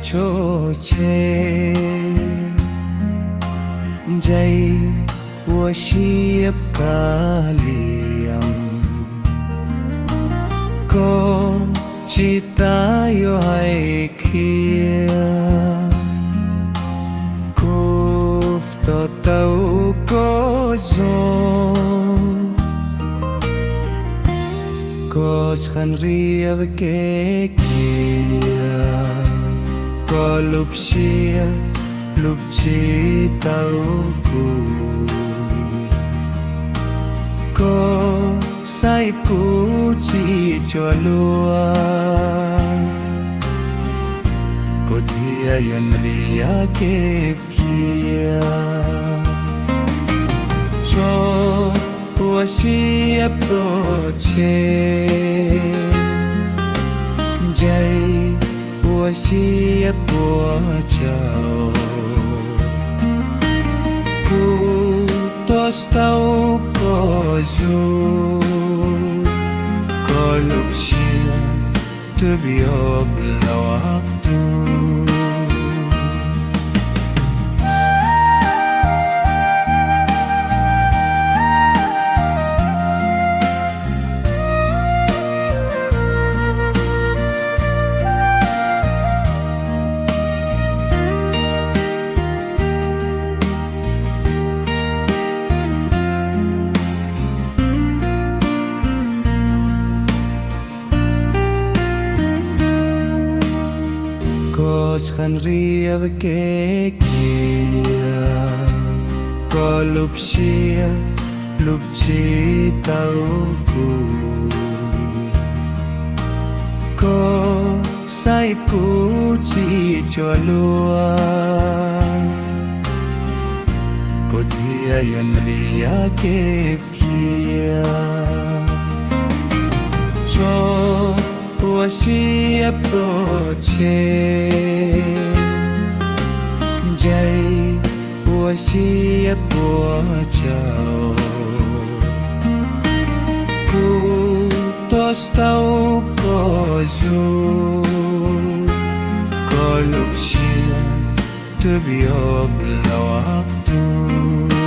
tso tseg, ntsej ua siab kav liam, koj tsis tas yuav hais qhia. Kuv to taub koj zoo, koj tsis qha nriam kev cia, koj lub siab lub tsis tau kuv, koj saib kuv tsis tshua luag, kuv thiaj yuav nriam kev cia. Tso ua siab pluag tseg, ntsej ua siab puas tsaug, kuv tuav tsis tau koj zoo, koj lub siab twb yuav ploj tuag. Koj tsis qha nriam kev cia, koj lub siab lub tsis tau kuv, koj saib kuv tsis tshua luag, kuv thiaj yuav nriam kev cia. Tso ua siab pluag tseg, ntsej ua siab puas tsaug, kuv tuav tsis tau koj zoo, koj lub siab twb yuav ploj tuag.